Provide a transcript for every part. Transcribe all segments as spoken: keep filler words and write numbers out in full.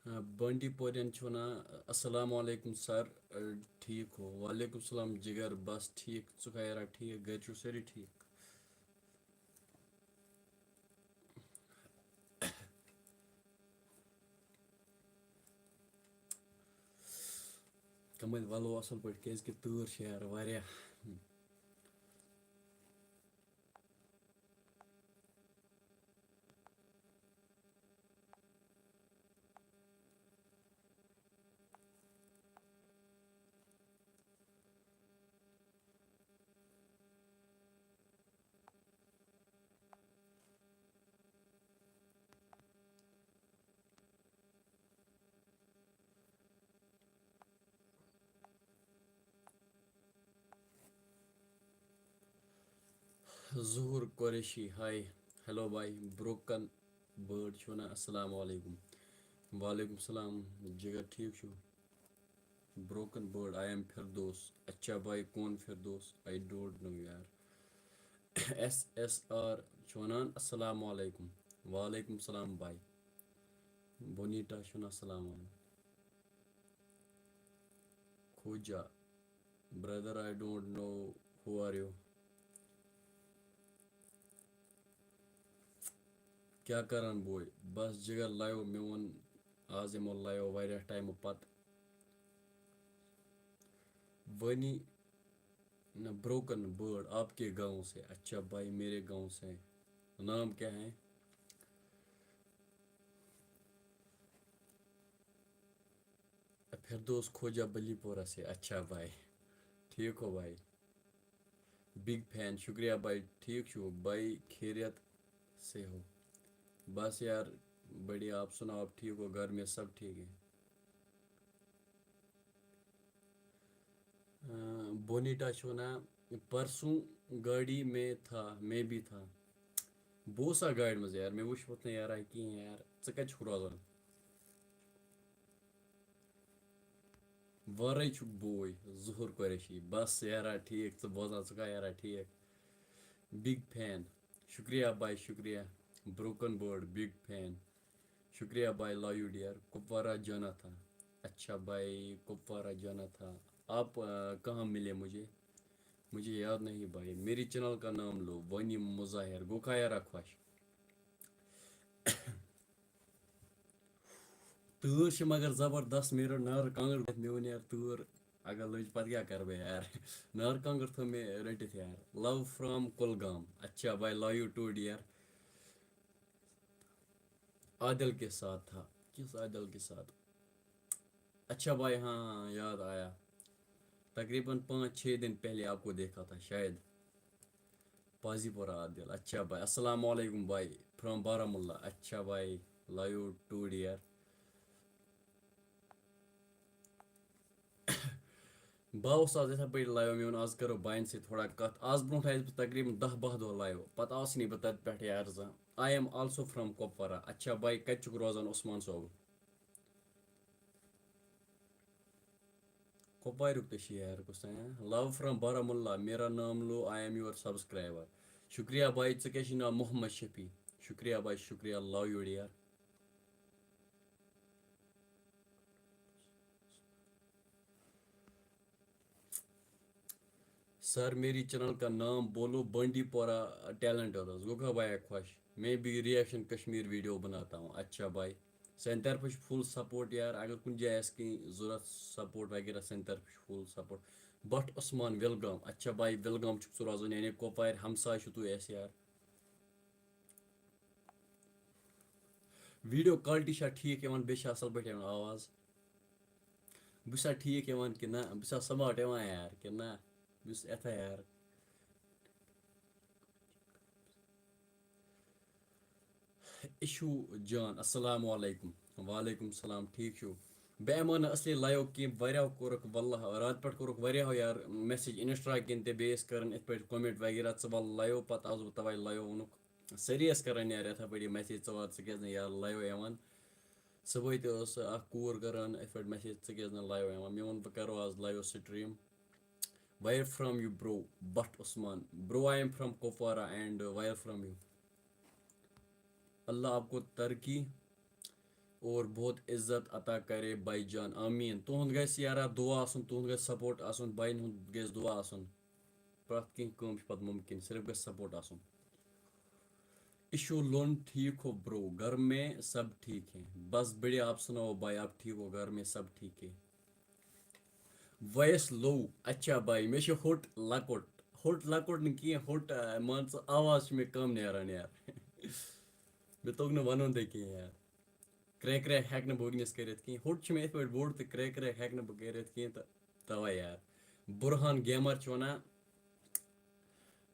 آ، بانڈی پورین چھُ وَنان، "السلام علیکم سر، آ، ٹھیٖک ہو؟" وعلیکم السلام جگر، بس ٹھیٖک، ژٕ کھا یارا ٹھیٖک، گرِ چھِو سٲری ٹھیٖک؟ کمٲلۍ وَلو اَصٕل پٲٹھۍ، کیٛازِ کہِ تۭر چھِ یارٕ واریاہ۔ ظہور قریشی، ہاے، ہیلو بھائی، بروکن بٲرڈ چھُ وَنان، "السلام علیکم۔" وعلیکم السلام جگر، ٹھیٖک چھُو؟ Broken bird, I am Firdous. اچھا بھائی، کون فردوس؟ I don't know یار۔ ایس ایس آر چھُ وَنان، "السلام علیکم۔" وعلیکم السلام بھائی۔ بونیٹا چھُ وَنان، "السلام علیکم۔" Khoja, brother, I don't know who are you. کیٛاہ کران بوے؟ بس جگر لایو، مےٚ ووٚن آز یِمو لایو واریاہ ٹایمہٕ پتہٕ۔ وۄنی نہ، بروکن بٲرڈ، آپ کے گاؤں سے؟ اچھا بھائی، میرے گاؤں سے۔ نام کیا ہے؟ فردوس کھوجا بلی پورہ سے۔ اچھا بھائی، ٹھیک ہو بھائی؟ بگ فین، شکریہ بھائی، ٹھیک چھو بھائی، خیریت سے ہو؟ بس یار، بڑھیا، آپ سناؤ، آپ ٹھیک ہو؟ گھر میں سب ٹھیک ہے؟ اۭں، بونیٹا چھُ وَنان، "پرسوں گاڑی میں تھا، میں بھی تھا۔" بہٕ اوسا گاڑِ منٛز یار، مےٚ وٕچھ پَتہٕ نہٕ یارا کِہیٖنۍ یار۔ ژٕ کَتہِ چھُکھ روزان؟ وَرٲے چھُکھ بوے ظہور قریشی۔ بس یارا ٹھیٖک، ژٕ بوزان، ژٕ کَتھ یارا ٹھیٖک؟ بگ فین۔ شکریہ بھائی، شکریہ۔ بروکن بٲرڈ، بگ فین۔ شکریہ بھائی، love you dear۔ کپوارہ جانا تھا۔ اچھا بھائی، کپوارہ جانا تھا۔ آپ، آ، کہاں ملے مجھے؟ مجھے یاد نہیں بھائی۔ میری چینل کا نام لو، وانی مظاہر۔ گوٚو کھا یارا خۄش؟ تۭر چھِ مگر زبردست، مےٚ رٔٹ نارٕ کانٛگٕر، مےٚ ووٚن یار تۭر اگر لٔج پتہٕ کیٛاہ کرٕ بہٕ یار؟ نارٕ کانٛگٕر تھٲو مےٚ رٔٹِتھ یار۔ Love from Kulgam. اچھا بھائی، love you too dear۔ Adil کے ساتھ تھا۔ کس عادل کے ساتھ؟ اچھا بھائی، ہاں، ہاں، یاد آیا۔ تقریباً پانچ چھ دن پہلے آپ کو دیکھا تھا شاید۔ پازی پورہ عادل۔ اچھا بھائی، السلام علیکم بھائی، from بارہمولہ۔ اچھا بھائی، love you too dear۔ بہٕ اوسُس آز یِتھَے پٲٹھۍ لایِو، مےٚ ووٚن آز کَرو بھاین سۭتۍ تھوڑا کَتھ۔ آز برونٛٹھ آیَس بہٕ تقریٖباً دَہ باہ دۄہ لایِو، پَتہٕ آوُس نہٕ بہٕ تَتہِ پٮ۪ٹھ یارٕ زانٛہہ۔ I am also from Kupwara. اچھا بھائی، کَتہِ چھُکھ روزان عثمان صٲب؟ کۄپواریُک تہِ چھِ یار کُس تام۔ Love from بارہمولہ، میرا نام لو، I am your subscriber۔ شُکریہ بھائی، ژٕ کیٛاہ چھِ ناو؟ محمد شفیع۔ شُکریہ بھائی، شُکریہ، love you dear۔ سر، میری چینل کا نام بولو، بانڈی پورہ ٹیلنٹ حظ۔ گوٚو کھا بھایا خۄش؟ میں بھی ریئیکشن کشمیر ویڈیو بناتا ہوں۔ اچھا بھائی، سانہِ طرفہٕ چھُ فُل سپورٹ یار، اگر کُنہِ جایہِ آسہِ کینٛہہ ضوٚرَتھ سپورٹ وغیرہ، سانہِ طرفہٕ چھُ فُل سپورٹ۔ بٹ عثمان وِلگام، اچھا بھائی، وِلگام چھُکھ ژٕ روزان، یعنی کۄپوارِ ہمساے چھُو تُہۍ اَسہِ یار۔ ویڈیو کوالٹی چھا ٹھیٖک یِوان، بیٚیہِ چھا اَصٕل پٲٹھۍ یِوان آواز؟ بہٕ چھُسا ٹھیٖک یِوان کِنہٕ نہ؟ بہٕ چھُسا سمارٹ یِوان یار کِنہٕ نہ؟ بہٕ چھُس یِتھَے یار۔ اِشوٗ جان، السلام علیکم۔ وعلیکم السلام، ٹھیٖک چھِو؟ بہٕ یِمو نہٕ اَصلی لایِو کینٛہہ، واریاہو کوٚرُکھ واللہ، راتہٕ پٮ۪ٹھ کوٚرُکھ واریاہو یار message Insta کِنۍ تہِ، بیٚیہِ ٲسۍ کَران یِتھ پٲٹھۍ comment وغیرہ، "ژٕ وَل لایِو"، پَتہٕ آوُس بہٕ تَوَے لایِو، ووٚنُکھ سٲری ٲسۍ کَران یار یِتھَے پٲٹھۍ یہِ message، "ژٕ وَل، ژٕ کیٛازِ نہٕ یار لایِو یِوان؟" صُبحٲے تہِ ٲس اَکھ کوٗر کَران یِتھ پٲٹھۍ message، "ژٕ کیٛازِ نہٕ لایِو یِوان؟" مےٚ ووٚن، "بہٕ کَرو آز live stream۔" Where from you, bro? Bhat Usman. Bro, I am from Kupwara and where from you? اللہ آپ کو ترقی اور بہت عزت عطا کرے بھائی جان، آمین۔ تُہُنٛد گژھِ یارا دُعا آسُن، تُہُنٛد گژھِ support آسُن، بھاین ہُنٛد گژھِ دُعا آسُن۔ پرٛٮ۪تھ کینٛہہ کٲم چھِ پَتہٕ مُمکِن، صرف گژھِ support آسُن۔ ایشو لون ٹھیک ہو برو، گھر میں سب ٹھیک ہے؟ بس بڑھیا، آپ سناؤ بھائی، آپ ٹھیک ہو، گھر میں سب ٹھیک ہے؟ ویس لو، اچھا بھائی، مےٚ چھُ ہوٚٹ لۄکُٹ، ہوٚٹ لۄکُٹ نہٕ کینٛہہ، ہوٚٹ، آ، مان ژٕ، آواز چھِ مےٚ کم نیران یار۔ مےٚ توٚگ نہٕ وَنُن تۄہہِ کینٛہہ یار۔ کرٛیک کرٛیک ہٮ۪کہٕ نہٕ بہٕ وٕنکیٚنَس کٔرِتھ کینٛہہ، ہوٚٹ چھُ مےٚ یِتھ پٲٹھۍ بوٚڑ تہٕ کرٛیک کرٛیک ہٮ۪کہٕ نہٕ بہٕ کٔرِتھ کینٛہہ، تہٕ تَوَے یار۔ بُرہان گیمَر چھُ وَنان،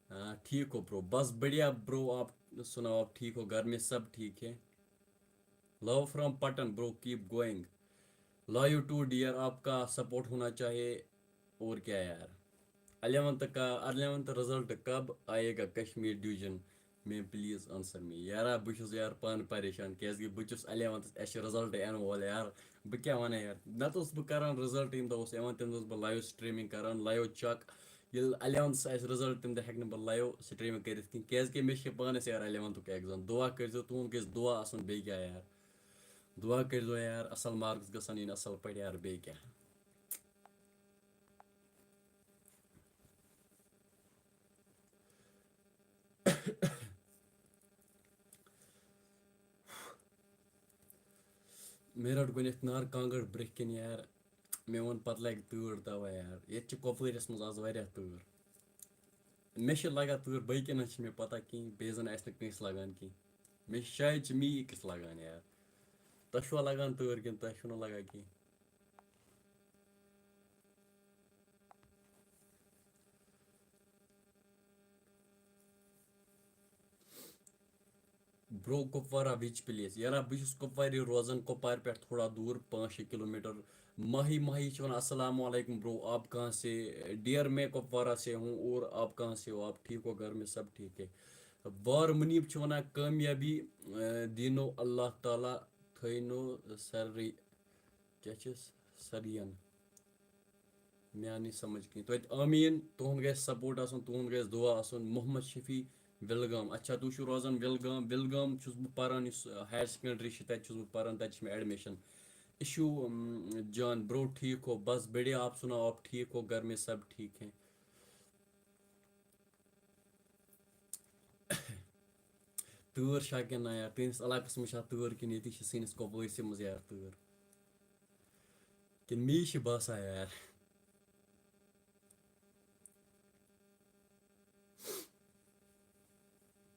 آ، ٹھیک ہو برو، بس بڑھیا برو، آپ سناؤ، آپ ٹھیک ہو، گھر میں سب ٹھیک ہے؟ Love from Patan, bro, keep going. Love you too, dear. آپ کا support ہونا چاہیے۔ اور کیا یار؟ الیونتھ کا، الیونتھ رزلٹ کب آئے گا کشمیر ڈویژن میں؟ پلیز آنسر می۔ یارا، بہٕ چھُس یار پانہٕ پریشان، کیازِ کہِ بہٕ چھُس الیونتھس، اَسہِ چھُ رزلٹ یِنہٕ وول یار۔ بہٕ کیٛاہ وَنہٕ یار؟ نَتہٕ اوسُس بہٕ کران، رزلٹ ییٚمہِ دۄہ اوس یِوان، تَمہِ دۄہ اوسُس بہٕ لایو سٹریمنگ کران، لایو چیک۔ ییٚلہِ الیونتھس آسہِ رزلٹ، تَمہِ دۄہ ہٮ۪کہٕ نہٕ بہٕ لایو سٹریمنگ کٔرِتھ کینٛہہ، کیازِ کہِ مےٚ چھِ پانس یار الیونتھُک ایگزام۔ دُعا کٔرۍزیو، تُہُنٛد گژھِ دُعا آسُن، بیٚیہِ کیٛاہ یار؟ دُعا کٔرۍزیو یار، اصل مارکس گژھن یِنۍ اصل پٲٹھۍ یار، بیٚیہِ کیٛاہ؟ مےٚ رٔٹ گۄڈٕنٮ۪تھ نار کانٛگٕر برٛونٛہہ کِنۍ یار، مےٚ ووٚن پتہٕ لگہِ تۭر، تَوَے یار، ییٚتہِ چھِ کۄپوٲرِس منٛز آز واریاہ تۭر۔ مےٚ چھِ لگان تۭر، باقین ہٕنٛز چھِ مےٚ پتہ کِہیٖنۍ، بیٚیہِ زن آسہِ نہٕ کٲنٛسہِ لگان کِہیٖنۍ۔ مےٚ چھِ شاید چھِ مے ییٚکِس لگان یار۔ تۄہہِ چھُوا لگان تۭر کِنہٕ تۄہہِ چھُو نہٕ لگان کِہیٖنۍ؟ برو، کپوارہ which place؟ یارا، بہٕ چھُس کپوارِ روزان، کپوارِ پٮ۪ٹھ تھوڑا دوٗر، پانٛژھ شےٚ کلوٗمیٖٹر۔ ماہی ماہی چھِ وَنان، السلام علیکم برو، آپ کہاں سے؟ ڈیئر، میں کپوارہ سے ہوں اور آپ کہاں سے ہو؟ آپ ٹھیک ہو؟ گھر میں سب ٹھیک ہے؟ وار منیٖب چھِ وَنان، کامیابی، اے، دیٖنو اللہ تعالیٰ تھٲینو سرٕے، کیٛاہ چھِ سرین؟ مےٚ آو نہٕ سمجھ کِہیٖنۍ۔ توتہِ آمیٖن، تُہُنٛد گژھِ support آسُن، تُہُنٛد گژھِ دُعا آسُن۔ محمد شفیع وِلگام، اچھا، تُہۍ چھِو روزان وِلگام، وِلگام چھُس بہٕ پَران، یُس، آ، higher secondary چھِ، تَتہِ چھُس بہٕ پَران، تَتہِ چھِ مےٚ admission۔ issue، اۭں، جان برو، ٹھیک ہو؟ بس بڑھیا، آپ سناؤ، آپ ٹھیک ہو؟ گھر میں سب ٹھیک ہیں؟ تۭر چھا کِنہٕ نہ یار؟ تُہٕنٛدِس علاقس منٛز چھا تۭر کِنہٕ ییٚتی چھِ سٲنِس کۄپوٲرِسٕے منٛز یار تۭر؟ کِنہٕ مے چھِ باسان یار؟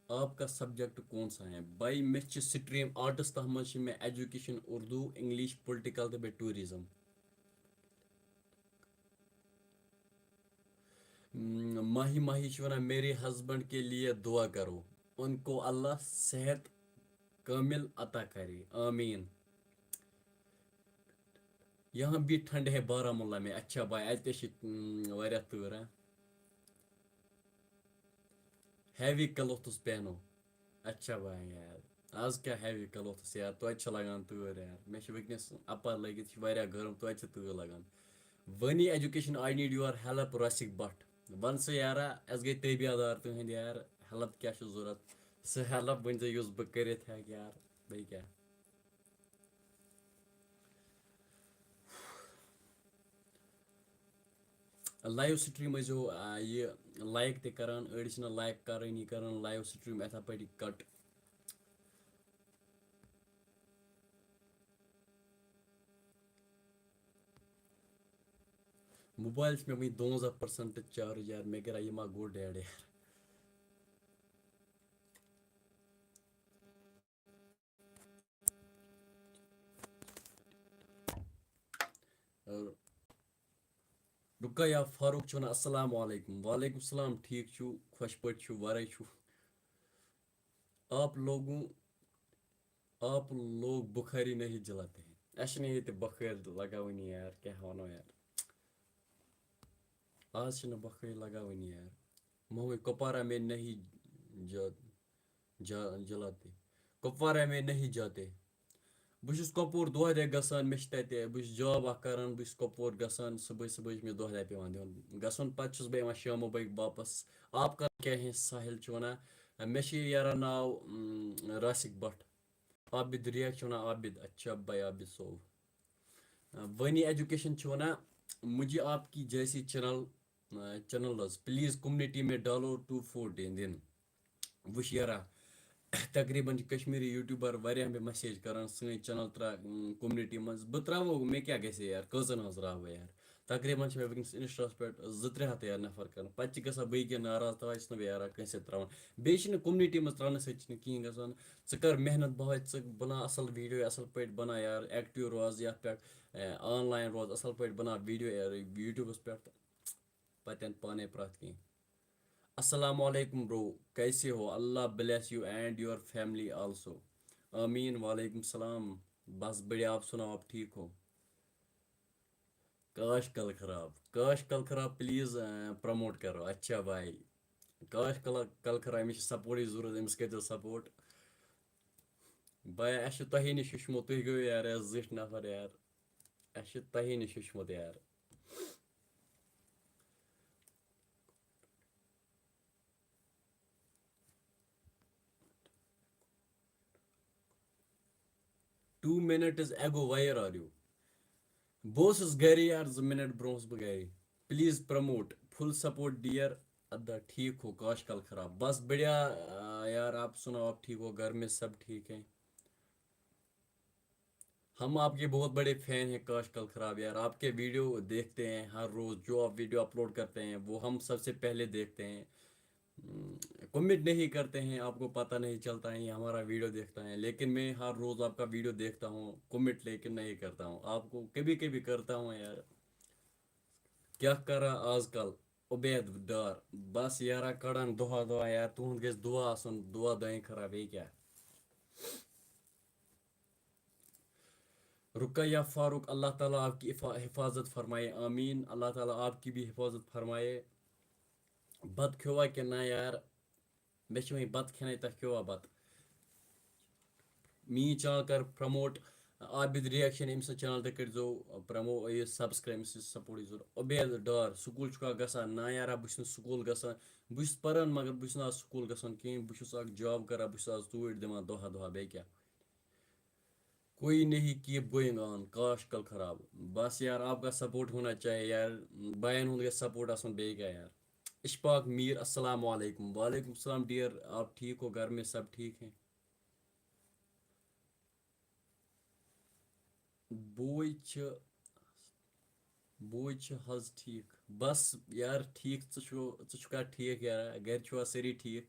آپ کا subject کون سا ہے؟ بھائی، مےٚ چھِ stream arts، تَتھ منٛز چھِ مےٚ education، اردو، English، political تہٕ بیٚیہِ tourism۔ مم، ماہی ماہی چھِ وَنان، میرے husband کے لیے دعا کرو، ان کو اللہ صحت کامل عطا کرے، آمین۔ یہاں بھی ٹھنڈ ہے بارہمولہ میں۔ اچھا بھائی، اَتہِ تہِ چھِ، مم، واریاہ تۭر، ہا؟ heavy clothes پہنو۔ اچھا بھائی یار، آز کیٛاہ heavy clothes یار، توتہِ چھِ لگان تۭر یار۔ مےٚ چھِ وٕنکیٚنَس اَپَر لٲگِتھ، یہِ چھِ واریاہ گرم، توتہِ چھِ تۭر لگان۔ وٲنی education، I need your help، Rasik Bhat. وَن سا یارا، اَسہِ گٔے تٲبیادار تُہٕنٛدۍ یار، help کیٛاہ چھُ ضوٚرَتھ؟ سُہ help ؤنۍ زیو یُس بہٕ کٔرِتھ ہٮ۪کہٕ یار، بیٚیہِ کیٛاہ؟ live stream ٲسۍزیو، آ، یہِ like تہِ کران، أڑۍ چھِنہٕ like کرٲنی کران، live stream یِتھے پٲٹھۍ cut۔ موبایل چھُ مےٚ وٕنہِ دُوَنزاہ percent charge یار، مےٚ کَرِ یہِ ما گوٚو dead یار۔ رُقیہ فاروق چھُ وَنان، السلام علیکم۔ وعلیکم السلام، ٹھیٖک چھُو؟ خۄش پٲٹھۍ چھُو؟ وَرٲے چھُو؟ آپ لوگوں، آپ لوگ بخاری نہیں جلاتے ہیں۔ اَسہِ چھِنہٕ ییٚتہِ بخٲرۍ لگاوٕنۍ یار، کیٛاہ وَنو یار۔ آز چھِنہٕ بخٲرۍ لگاوٕنۍ یار۔ محمد کپوارہ میں نہیں جا-، جا-، جلاتے۔ کپوارہ میں نہیں جاتے۔ بہٕ چھُس کۄپوور دۄہلہِ گژھان، مےٚ چھِ تَتہِ، بہٕ چھُس job اکھ کران، بہٕ چھُس کۄپوور گژھان، صُبحٲے صُبحٲے چھِ مےٚ دۄہلہِ پٮ۪وان دیُن گژھُن، پَتہٕ چھُس بہٕ یِوان شامو بٲگۍ واپَس۔ آپ کا کیا ہے؟ ساحل چھُ وَنان، مےٚ چھُ یارا ناو، اۭں، راسِک بٹ۔ عابد ریاکھ چھِ وَنان عابد، اچھا بھائی عابد صٲب۔ آ، وانی ایجوکیشن چھِ وَنان، مجھے آپ کی جیسی چینل، آ، چینلز پلیز کمیونٹی میں ڈالو ٹو فور ڈے دِن۔ وٕچھ یارا، تقریباً چھِ کشمیٖری یوٗٹیوٗبر واریاہ مےٚ میسیج کران، سٲنۍ چینل ترٛاو، اۭں، کمیونٹی منٛز۔ بہٕ ترٛاوو، مےٚ کیٛاہ گژھِ یار، کٔژَن ہٕنٛز ترٛاوٕ بہٕ یار؟ تقریباً چھِ مےٚ وٕنکیٚنَس انسٹاہَس پٮ۪ٹھ زٕ ترٛےٚ ہَتھ یار نفر کران۔ پَتہٕ چھِ گژھان بٔے کینٛہہ ناراض، تَوَے چھُس نہٕ بہٕ یارا کٲنٛسہِ سۭتۍ ترٛاوان۔ بیٚیہِ چھِنہٕ کمیونٹی منٛز ترٛاونہٕ سۭتۍ چھِنہٕ کِہیٖنۍ گژھان۔ ژٕ کر محنت، بہٕ ہاوَے ژٕ، بَناو اَصٕل ویٖڈیو، اَصٕل پٲٹھۍ بَناو یار، ایکٹیو روز یَتھ پٮ۪ٹھ، اے، آن لایِن روز، اَصٕل پٲٹھۍ بَناو ویٖڈیو یار، یوٗٹیوٗبَس پٮ۪ٹھ۔ پَتہٕ یِن پانَے پرٛٮ۪تھ کینٛہہ۔ السلام علیکم برو، کیسے ہو؟ اللہ bless you and your family also. آمین۔ وعلیکم السلام۔ بس بڑھیا، آپ سناؤ، آپ ٹھیک ہو؟ کاش کل خراب، کاش کل خراب، پلیز پروموٹ کرو۔ اچھا بھائی، کاش کل کل خراب، أمِس چھِ سپورٹٕچ ضروٗرت، أمِس کٔرۍزیو سپورٹ۔ بھائی، اَسہِ چھُ تۄہی نِش ہیوٚچھمُت، تُہۍ گٔیِو یار، اَسہِ زِٹھۍ نفر یار، اَسہِ چھُ تۄہی نِش ہیوٚچھمُت یار۔ Two minutes ago, where are you? بہٕ اوسُس گرِ یار، زٕ منٹ برونٛہہ اوسُس بہٕ گرِ۔ Please promote, full support dear. ادا ٹھیک ہو؟ کاش کل خراب، بس بڑھیا۔ آ، یار، آپ سناؤ، آپ ٹھیک ہو؟ گھر میں سب ٹھیک ہیں؟ ہم آپ کے بہت بڑے فین ہیں کاش کل خراب یار، آپ کے ویڈیو دیکھتے ہیں ہر روز، جو آپ ویڈیو اپلوڈ کرتے ہیں وہ ہم سب سے پہلے دیکھتے ہیں۔ کمنٹ نہیں کرتے ہیں، آپ کو پتہ نہیں چلتا ہے، یہ ہمارا ویڈیو دیکھتا ہے، لیکن میں ہر روز آپ کا ویڈیو دیکھتا ہوں، کمنٹ لیکن نہیں کرتا ہوں، آپ کو کبھی کبھی کرتا ہوں یار۔ کیا کر رہا آج کل عبید ڈار؟ بس یارا، کڑان دۄہا دۄہا یار، تُہُنٛد گژھِ دُعا آسُن، دُعا دۄنۍ خراب، بیٚیہِ کیٛاہ؟ رقیہ فاروق، اللہ تعالیٰ آپ کی حفا-، حفاظت فرمائے، آمین۔ اللہ تعالیٰ آپ کی بھی حفاظت فرمائے۔ بت کھیوا کہ نہ یار؟ مےٚ چھِ وۄنۍ بتہٕ کھٮ۪نَے، تۄہہِ کھیوا بتہٕ؟ میٛٲنۍ چینل کر پرموٹ، عابد ریاکشن، أمۍ سٕنٛز چینل تہِ کٔرۍزیو پرمو-، یہِ سبسکرایب، أمۍ سٕنٛز سپورٹ یہِ ضروٗرت۔ عبید ڈار، سکوٗل چھُکھا گژھان؟ نہ یارا، بہٕ چھُس نہٕ سکوٗل گژھان، بہٕ چھُس پران، مگر بہٕ چھُس نہٕ آز سکوٗل گژھان کِہیٖنۍ، بہٕ چھُس اکھ جاب کران، بہٕ چھُس آز توٗرۍ دِوان دۄہا دۄہا، بیٚیہِ کیٛاہ؟ کوئی نہیں، keep going on، کاش کل خراب۔ بس یار، آپ کا سپورٹ ہونا چاہیے یار، بایَن ہُنٛد گژھِ سپورٹ آسُن، بیٚیہِ کیٛاہ یار۔ اشفاق میر، السلام علیکم۔ وعلیکم السلام ڈیئر، آپ ٹھیک ہو؟ گھر میں سب ٹھیک ہیں؟ بوے چھِ، بوے چھِ حظ ٹھیک۔ بس یار ٹھیک، ژٕ چھُ، ژٕ چھُکھا ٹھیک یارا؟ گرِ چھُوا سٲری ٹھیک؟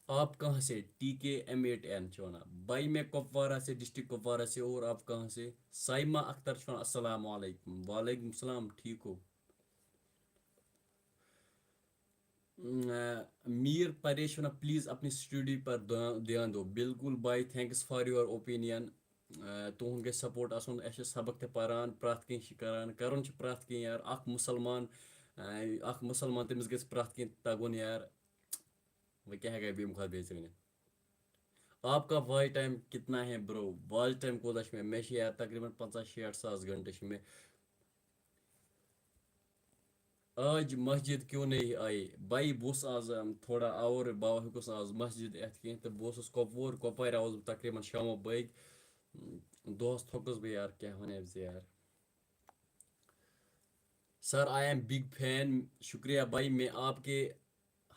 آپ کہاں سے؟ T K M at an چھِ وَنان۔ بھائی، میں کپوارہ سے، ڈسٹرکٹ کپوارہ سے، اور آپ کہاں سے؟ سائمہ اختر چھِ وَنان، السلام علیکم۔ وعلیکم السلام، ٹھیک ہو؟ میٖر پریش چھِ وَنان، پلیز اپنی اسٹڈی پر دھیان دو۔ بالکل بھائی، thanks for your opinion۔ تُہُنٛد گژھِ سپورٹ آسُن، اَسہِ چھِ سبق تہِ پران، پرٛٮ۪تھ کینٛہہ چھِ کران، کرُن چھُ پرٛٮ۪تھ کینٛہہ یار۔ اکھ مُسلمان، اکھ مُسلمان، تٔمِس گژھِ پرٛٮ۪تھ کینٛہہ تَگُن یار۔ وۄنۍ کیٛاہ ہٮ۪کہٕ بہٕ اَمہِ کھۄتہٕ بیٚیہِ ژےٚ ؤنِتھ؟ آپ کا واچ ٹائم کتنا ہے برو؟ واچ ٹائم کوٗتاہ چھُ مےٚ؟ مےٚ چھِ یار تقریباً پنٛژاہ شیٹھ ساس گھنٹہٕ چھِ مےٚ۔ آج مسجد کیوں نہیں آئی؟ بھائی، بہٕ اوسُس آز، ام، تھوڑا آوُر، بہٕ ہیوٚکُس نہٕ آز مسجد یِتھ کینٛہہ، تہٕ بہٕ اوسُس کۄپوور، کۄپوارِ آوُس بہٕ تقریباً شامو بٲگۍ۔ دۄہَس تھوٚکُس بہٕ یار، کیٛاہ وَنہٕ ژےٚ یار۔ سر، I am big fan. شکریہ بھائی، میں آپ کے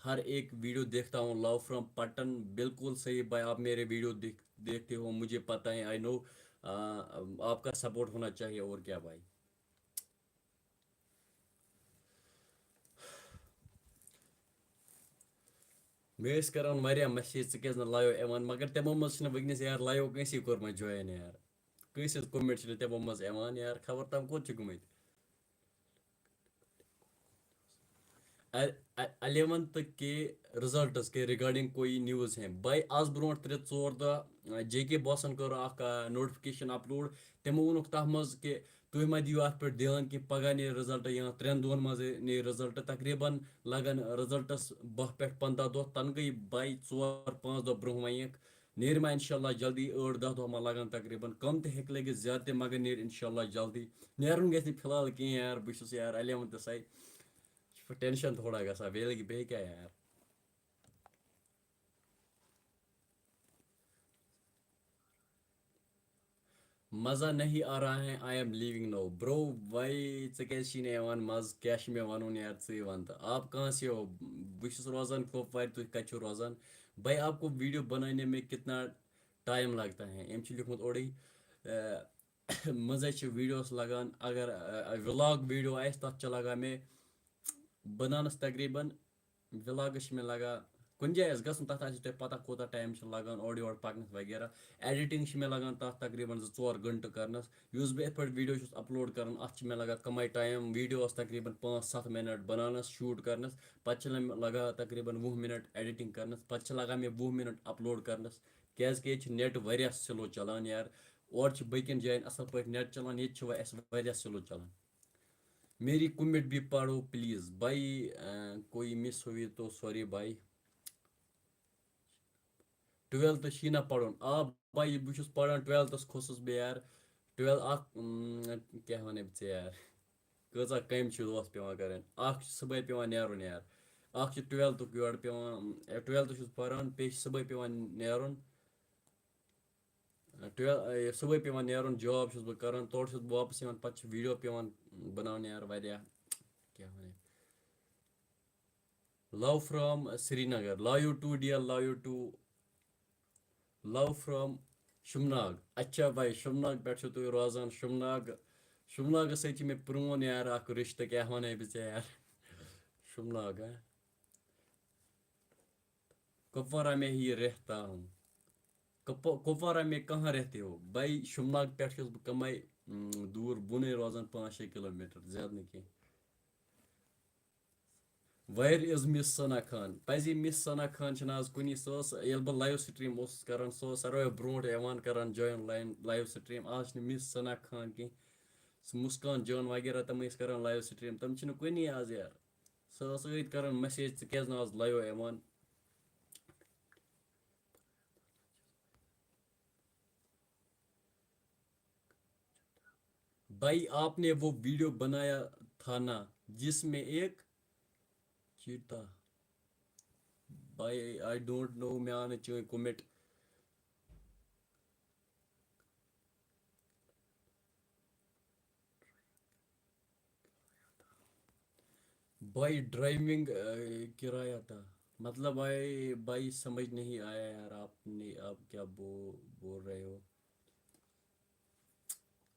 ہر ایک ویڈیو دیکھتا ہوں۔ Love from پٹن۔ بالکل صحیح بھائی، آپ میرے ویڈیو دیکھ دیکھتے ہو، مجھے پتہ ہے، I know. آ، آپ کا سپورٹ ہونا چاہیے، اور کیا بھائی۔ مےٚ ٲسۍ کران واریاہ میسیج، ژٕ کیٛازِ نہٕ لایو یِوان؟ مگر تِمو منٛز چھِنہٕ وٕنکیٚنَس یار لایو کٲنٛسی کوٚرمُت جوین یار۔ کٲنٛسہِ ہٕنٛز کومنٹ چھِنہٕ تِمو منٛز یِوان یار، خبر تِم کوٚت چھِ گٔمٕتۍ۔ الیونتھ کے رزلٹس کے ریگارڈنگ کوئی نیوز ہے؟ بھائی، آز برونٛٹھ ترٛےٚ ژور دۄہ، جے کے باسن کٔر اکھ نوٹیفکیشن اپلوڈ۔ تِمو ووٚنُکھ تتھ منٛز کہِ تُہۍ مہ دِیِو اتھ پٮ۪ٹھ دھیان کینٛہہ، پگاہ نیرِ رزلٹ یا ترٛٮ۪ن دۄہن منٛز نیرِ رزلٹ۔ تقریباً لگن رزلٹس باہ پٮ۪ٹھ پنٛداہ دۄہ، تنہٕ گٔے بھائی ژور پانٛژھ دۄہ برونٛہہ وۄنۍ یکھ۔ نیرِ ما انشاءاللہ جلدی، ٲٹھ دَہ دۄہ ما لگن تقریباً، کم تہِ ہیٚکہِ لٔگِتھ، زیادٕ تہِ، مگر نیرِ انشاءاللہ جلدی۔ نیرُن گژھِ نہٕ فی الحال کینٛہہ یار، بہٕ چھُس یار الیونتھس، یہِ چھُ ٹینشن تھوڑا گژھان، بیٚیہِ لگہِ، بیٚیہِ کیٛاہ یار۔ مزہ نہیں آ رہا ہے، I am leaving now. Bro, why? ژےٚ کیٛازِ چھی نہٕ یِوان مزٕ؟ کیٛاہ چھُ مےٚ وَنُن یار، ژٕے وَن تہٕ۔ آپ کہاں سے ہو؟ بہٕ چھُس روزان کۄپوارِ، تُہۍ کَتہِ چھِو روزان؟ بھائی، آپ کو ویڈیو بنانے میں کتنا ٹائم لگتا ہے؟ أمۍ چھُ لیوٗکھمُت اورَے، اَ، منٛزَے چھِ ویڈیوَس لَگان، اگر، اَ، وِلاگ ویڈیو آسہِ، تَتھ چھِ لَگان مےٚ بَناونَس تقریٖباً، وِلاگَس چھِ مےٚ لَگان، کُنہِ جایہِ آسہِ گژھُن، تَتھ آسہِ تۄہہِ پَتہ کوٗتاہ ٹایم چھُ لَگان اورٕ یورٕ پَکنَس وغیرہ۔ ایڈیٹِنٛگ چھِ مےٚ لَگان تَتھ تقریٖباً زٕ ژور گھنٹہٕ کَرنَس۔ یُس بہٕ یِتھ پٲٹھۍ ویڈیو چھُس اپلوڈ کَران، اَتھ چھِ مےٚ لَگان کَمٕے ٹایم، ویڈیوَس تقریٖباً پانٛژھ ستھ مِنَٹ بَناونَس، شوٗٹ کَرنَس۔ پَتہٕ چھِ لَگان تقریٖباً وُہ مِنَٹ ایڈیٹِنٛگ کَرنَس۔ پَتہٕ چھِ لَگان مےٚ وُہ مِنَٹ اپلوڈ کَرنَس، کیٛازِکہِ ییٚتہِ چھِ نیٹ واریاہ سلو چَلان یار۔ اورٕ چھِ باقیَن جایَن اَصٕل پٲٹھۍ نیٹ چَلان، ییٚتہِ چھِ وۄنۍ اَسہِ واریاہ سلو چَلان۔ میری کمنٹ بھی پڑھو پلیز بھائی، اہ، کوئی مس ہوئی تو سوری بھائی۔ ٹویلتھ چھی نہ پرُن؟ آ بھائی، بہٕ چھُس پران، ٹویلتھس کھوٚتُس بہٕ یار۔ ٹویلتھ اکھ، اۭں، کیٛاہ وَنَے بہٕ ژےٚ یار؟ کۭژاہ کامہِ چھِ دۄہَس پٮ۪وان کَرٕنۍ۔ اکھ چھُ صُبحٲے پٮ۪وان نیرُن یار، اکھ چھُ ٹویلتھُک یورٕ پٮ۪وان، اے، ٹویلتھ چھُس پران، بیٚیہِ چھُ صُبحٲے پٮ۪وان نیرُن۔ ٹُویل-، یہِ صُبحٲے پٮ۪وان نیرُن، جاب چھُس بہٕ کران، تورٕ چھُس بہٕ واپس یِوان، پتہٕ چھِ ویڈیو پٮ۪وان بناونہِ یار واریاہ۔ کیٛاہ وَنہٕ؟ Love from Srinagar. Love you too, dear. Love you too. Love from شُمناگ. اچھا بھائی، شُمناگ پٮ۪ٹھ چھِو تُہۍ روزان. شُمناگ، شُمناگس سۭتۍ چھِ مےٚ پرٛون یار اکھ رِشتہٕ، کیٛاہ وَنَے بہٕ ژےٚ یار؟ شُمناگ، ہا؟ کپوارہ میں ہی رہتا ہوں۔ کپ-، کپوارہ میں کہاں رہتے ہو؟ بھائی، شُمناگ پٮ۪ٹھ چھُس بہٕ کمٕے، اۭں، دوٗر، بۄنٕے روزان پانٛژھ شےٚ کلوٗمیٖٹر، زیادٕ نہٕ کینٛہہ۔ Where is Miss Sana Khan? پزی مِس ثنا خان چھِنہٕ آز کُنی، سۄ ٲس، ییٚلہِ بہٕ لایِو سٹریٖم اوسُس کران، سۄ ٲس ساروٕے برونٛٹھ یِوان کران جویِن لایِن، لایِو سٹریٖم۔ آز چھِنہٕ مِس ثنا خان کینٛہہ، سُہ مُسکان جان وغیرہ، تِم ٲسۍ کران لایِو سٹریٖم، تِم چھِنہٕ کُنی آز یار۔ سۄ ٲس أتھۍ کران میسیج، "ژٕ کیٛازِ نہٕ آز لایِو یِوان؟" بھائی، آپ نے وہ ویڈیو بنایا تھا نا، جس میں ایک چیتا؟ بھائی، I don't know، مےٚ آو نہٕ چٲنۍ کومنٹ۔ بھائی، ڈرائیونگ، اے، کرایہ تھا، مطلب، بھائی، بھائی، سمجھ نہیں آیا یار، آپ نے، آپ کیا بو-، بول رہے ہو؟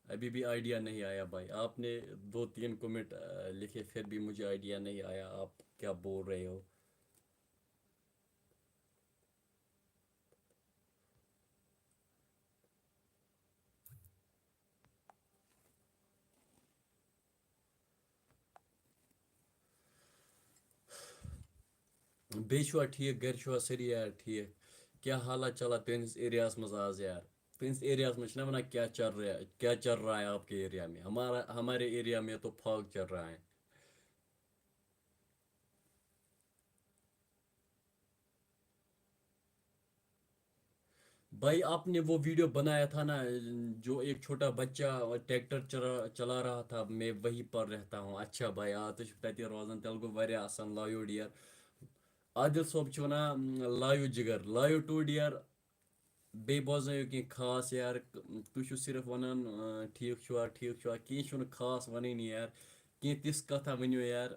ابھی بھی آئیڈیا نہیں آیا بھائی، آپ نے دو تین کمنٹ، اے، لکھے، پھر بھی مجھے آئیڈیا نہیں آیا آپ کیا بول رہے ہو۔ بیٚیہِ چھُوا ٹھیٖک؟ گَرِ چھُوا سٲری یار ٹھیٖک؟ کیٛاہ حالات چلان تُہٕنٛدِس ایریاہَس منٛز آز یار؟ تُہٕنٛدِس ایریاہَس منٛز چھِنہ وَنان کیا چل رہا ہے، کیا چل رہا ہے آپ کے ایریا میں؟ ہمارا، ہمارے ایریا میں تو فاگ چل رہا ہے۔ بھائی، آپ نے وہ ویڈیو بنایا تھا نا، جو ایک چھوٹا بچہ ٹریکٹر چلا، چلا رہا تھا، میں وہیں پر رہتا ہوں۔ اچھا بھائی، آ، تُہۍ چھِو تَتی روزان، تیٚلہِ گوٚو واریاہ اَصٕل، love you dear۔ عادل صٲب چھُ وَنان، love you جِگر، love you too dear۔ بیٚیہِ بوزنٲیِو کینٛہہ خاص یار، تُہۍ چھِو صرف وَنان، آ، ٹھیٖک چھُوا، ٹھیٖک چھُوا، کینٛہہ چھُنہٕ خاص وَنٲنی یار، کینٛہہ تِژھ کَتھا ؤنِو یار،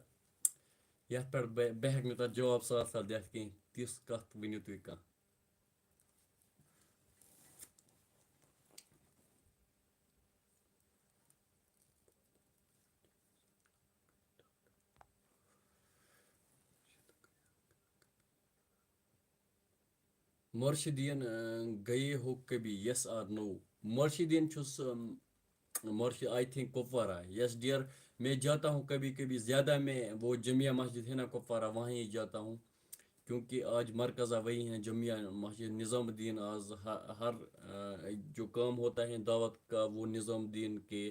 یَتھ پٮ۪ٹھ بہٕ، بہٕ ہٮ۪کہٕ نہٕ تَتھ جواب سَتھ سَتھ دِتھ کینٛہہ، تِژھ کَتھ ؤنِو تُہۍ کانٛہہ۔ مرشدین، اہ، گئے ہو کبھی؟ Yes or no؟ مرشدین چھُس، اہم، مرشد، I think Kupwara. Yes dear، میں جاتا ہوں کبھی کبھی، زیادہ میں وہ جامع مسجد ہے نا کپوارہ، وہیں جاتا ہوں۔ کیونکہ آج مرکزہ وہی ہیں، جامع مسجد نظام الدین۔ آز ہ-، ہر، آ، جو کام ہوتا ہے دعوت کا، وہ نظام الدین کے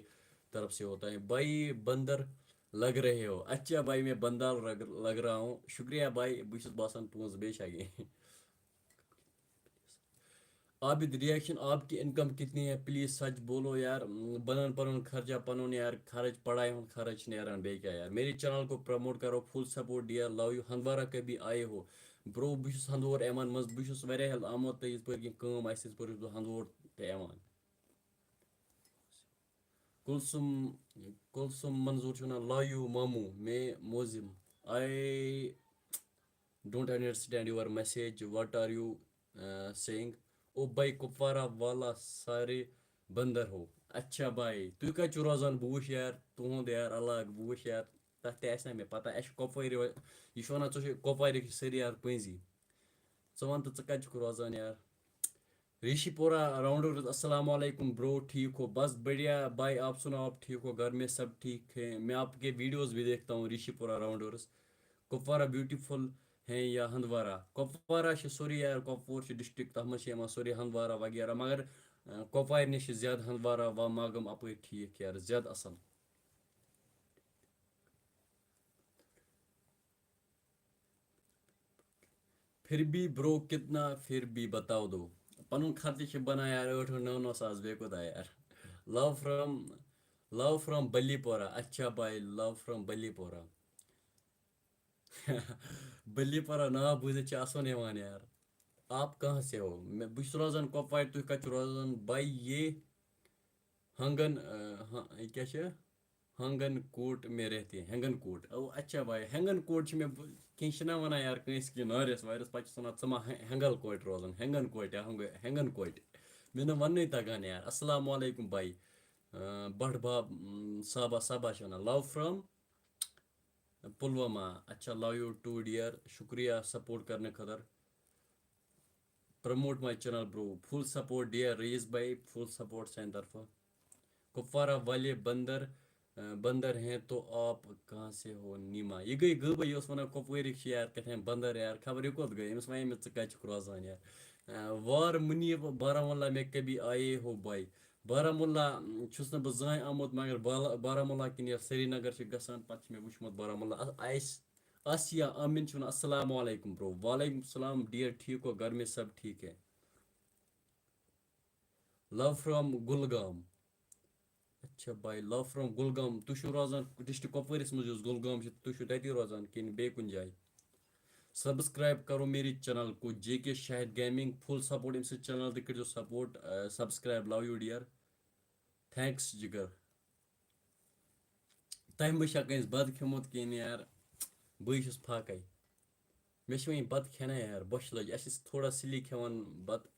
طرف سے ہوتا ہے۔ بھائی بندر لگ رہے ہو۔ اچھا بھائی، میں بندر لگ، لگ رہا ہوں۔ شکریہ بھائی، بہٕ چھُس باسان پونٛسہٕ بیٚیہِ چھا کینٛہہ۔ عابد، ریئیکشن، آپ کی انکم کتنی ہے؟ پلیز سچ بولو یار، بنان پنُن خرچہ پنُن یار، خرچ، پڑھائی ہُنٛد خرچ نیران، بیٚیہِ کیٛاہ یار۔ میرے چینل کو پروموٹ کرو، full support dear, love you. Handwara کبھی آئے ہو؟ برو، بہٕ چھُس ہندور یِوان منٛز، بہٕ چھُس واریاہ ہٮ۪لتھ آمُت تہٕ یِتھ پٲٹھۍ کینٛہہ کٲم آسہِ، تِتھ پٲٹھۍ چھُس بہٕ ہندور تہِ یِوان۔ کُلثُم، کُلثُم منظور چھُ وَنان، "Love you ماموں، میں موزم۔ I don't understand your message, what are you, uh, saying?" او بھائی، کپوارہ والا سارے بندر ہو۔ اچھا بھائی، تُہۍ کَتہِ چھِو روزان؟ بہٕ وٕچھ یار تُہُنٛد یار علاقہٕ، بہٕ وٕچھ یار، تَتھ تہِ آسہِ نہ مےٚ پَتہ۔ اَسہِ چھُ کۄپوٲرۍ یِوان، یہِ چھُ وَنان، "ژےٚ چھُے کۄپوارِکۍ سٲری یار پٔنٛزی۔" ژٕ وَن تہٕ، ژٕ کَتہِ چھُکھ روزان یار؟ ریشی پورہ راؤنڈرز، السلام علیکم برو، ٹھیک ہو؟ بس بڑھیا بھائی، آپ سناؤ، آپ ٹھیک ہو؟ گھر میں سب ٹھیک ہے؟ میں آپ کے ویڈیوز بھی دیکھتا ہوں، ریشی پورہ راؤنڈرز۔ کپوارہ بیوٹیفل ہیں یا ہندوارہ؟ کپوارہ چھِ سورُے یار، کۄپوور چھُ ڈسٹرکٹ، تَتھ منٛز چھِ یِوان سورُے ہندوارہ وغیرہ، مگر، آ، کۄپوارِ نِش چھِ زیادٕ ہندوارہ و ماگم اَپٲرۍ ٹھیک یار، زیادٕ اَصٕل۔ پھر بھی برو کتنا، پھر بھی بتاؤ دو۔ پنُن خرچہٕ چھِ بنان یار ٲٹھ نو نو ساس، بیٚیہِ کوٗتاہ یار؟ Love from, love from بلی پورہ۔ اچھا بھائی، love from بلی پورہ۔ بلی پورہ ناو بوٗزِتھ چھِ اَسُن یِوان یار۔ آپ کہاں سے ہو؟ مےٚ، بہٕ چھُس روزان کۄپوارِ، تُہۍ کَتہِ چھِو روزان؟ بھائی، یہ ہنگن، آ، ہا-، یہِ کیٛاہ چھِ؟ ہنگن کوٹ میں رہتے ہیں، ہنگن کوٹ۔ او، اچھا بھائی، ہنگن کوٹ چھِ مےٚ ب-، کینٛہہ چھِنہ وَنان یار کٲنٛسہِ کہِ نٲرِس وٲرِس، پَتہٕ چھِ وَنان، "ژٕ ما ہہ-، ہنگل کوٹہِ روزان، ہنگن کوٹہِ، ہنگ-، ہنگن کوٹہِ۔" مےٚ نہٕ وَننُے تَگان یار۔ السلام علیکم بھائی، آ، بٹ باب، م، صابا، صابا چھِ وَنان۔ Love from Pulwama. اچھا، love you too dear، شُکریہ سپورٹ کرنہٕ خٲطرٕ۔ Promote my channel bro, full support dear رئیس بھائی، full support سانہِ طرفہٕ۔ کپوارہ والے بندر، آ، بندر ہیں تو آپ کہاں سے ہو نیما؟ یہِ گٔے غٲبٕے، یہِ اوس وَنان کۄپوٲرِکۍ چھِ یار کیٛاہ تام بندر یار، خبر یہِ کوٚت گٔے؟ أمِس وَنے مےٚ، "ژٕ کَتہِ چھُکھ روزان یار؟" آ، وار منیٖب بارہمولہ میں کبھی آئے ہو بھائی؟ بارہمولہ، م، چھُس نہٕ بہٕ زٕہٕنۍ آمُت، مگر بالا-، بارہمولہ کِنۍ یَتھ سرینگر چھِ گژھان، پَتہٕ چھِ مےٚ وٕچھمُت بارہمولہ۔ آ-، آسہِ، آسیا آمِن چھُ وَنان، "السلام علیکم برو۔" وعلیکم السلام ڈیئر، ٹھیک ہو؟ گھر میں سب ٹھیک ہے؟ Love from Kulgam. اچھا بھائی، love from گُلگام۔ تُہۍ چھِو روزان ڈسٹرکٹ کۄپوٲرِس منٛز، یُس گُلگام چھُ، تُہۍ چھِو تَتی روزان کِنہٕ بیٚیہِ کُنہِ جایہِ؟ سبسکرائب کرو میری چینل کو، جے کے شاہد گیمنگ، فل سپورٹ أمۍ سٕنٛز چینل تہِ کٔرۍزیو سپورٹ، آ، subscribe, love you dear، thanks جگر۔ تۄہہِ مہ چھا کٲنٛسہِ بَتہٕ کھیوٚمُت کِنہٕ یار، بٕے چھُس فاقے۔ مےٚ چھِ وۄنۍ بَتہٕ کھٮ۪نَے یار، بۄچھِ لٔج۔ اَسہِ ٲسۍ تھوڑا سِلی کھٮ۪وان بَتہٕ۔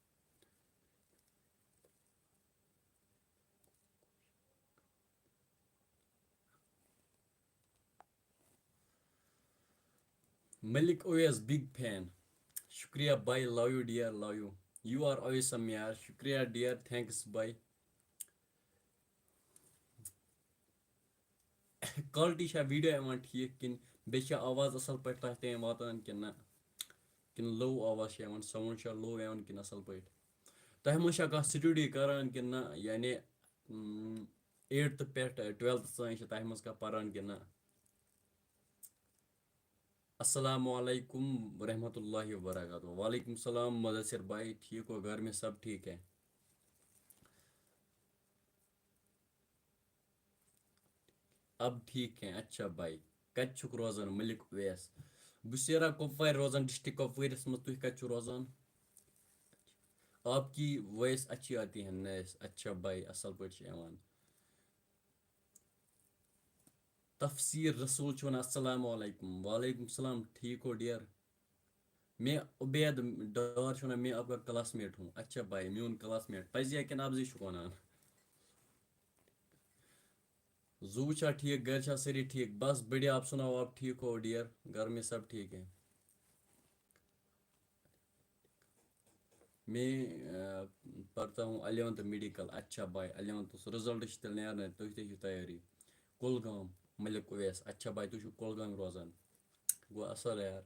ملک اویس، big fan۔ شُکریہ بھائی، love you dear، love you۔ You are awesome یار، شُکریہ dear، thanks بھائی۔ Quality چھا ویڈیو یِوان ٹھیٖک کِنہٕ بیٚیہِ چھا آواز اَصٕل پٲٹھۍ تۄہہِ تام واتان کِنہٕ نہ؟ کِنہٕ low آواز چھِ یِوان، sound چھا low یِوان کِنہٕ اَصٕل پٲٹھۍ؟ تۄہہِ منٛز چھا کانٛہہ study کران کِنہٕ نہ؟ یعنی، اۭں، eighth پٮ۪ٹھ twelfth تام چھِ تۄہہِ منٛز کانٛہہ پران کِنہٕ نہ؟ السلام علیکم ورحمۃ اللہ وبرکاتہ۔ وعلیکم السلام مدثر بھائی، ٹھیک ہو؟ گھر میں سب ٹھیک ہے؟ اب ٹھیک ہے، اچھا بھائی۔ کتہِ چھُکھ روزان ملک اویس؟ بہٕ چھُس یارا کۄپوارِ روزان، ڈسٹرکٹ کۄپوٲرِس منٛز۔ تُہۍ کتہِ چھِو روزان؟ آپ کی وائس اچھی آتی ہے، نائس۔ اچھا بھائی، اصل پٲٹھۍ چھِ یِوان۔ تفسیر رسول چھُ وَنان، السلام علیکم۔ وعلیکم السلام، ٹھیک ہو ڈیئر؟ میں عبید ڈار چھُ وَنان، میں آپ کا کلاس میٹ ہوں۔ اچھا بھائی، میون کلاس میٹ پَزی یا کِنہٕ اَپزٕے چھُکھ وَنان؟ زوٗ چھا ٹھیٖک؟ گَرِ چھا سٲری ٹھیٖک؟ بس بڑھیا، آپ سناؤ، آپ ٹھیک ہو ڈیئر؟ گھر میں سب ٹھیک ہے؟ میں، آ، پرتا ہوں الیونتھ میڈیکل۔ اچھا بھائی، الیونتھس رزلٹ چھِ تیٚلہِ نیران، تُہۍ تہِ چھِو تیٲری۔ کُلگام، ملک اویس۔ اچھا بھائی، تُہۍ چھِو کُلگام روزان۔ گوٚو اصل یار۔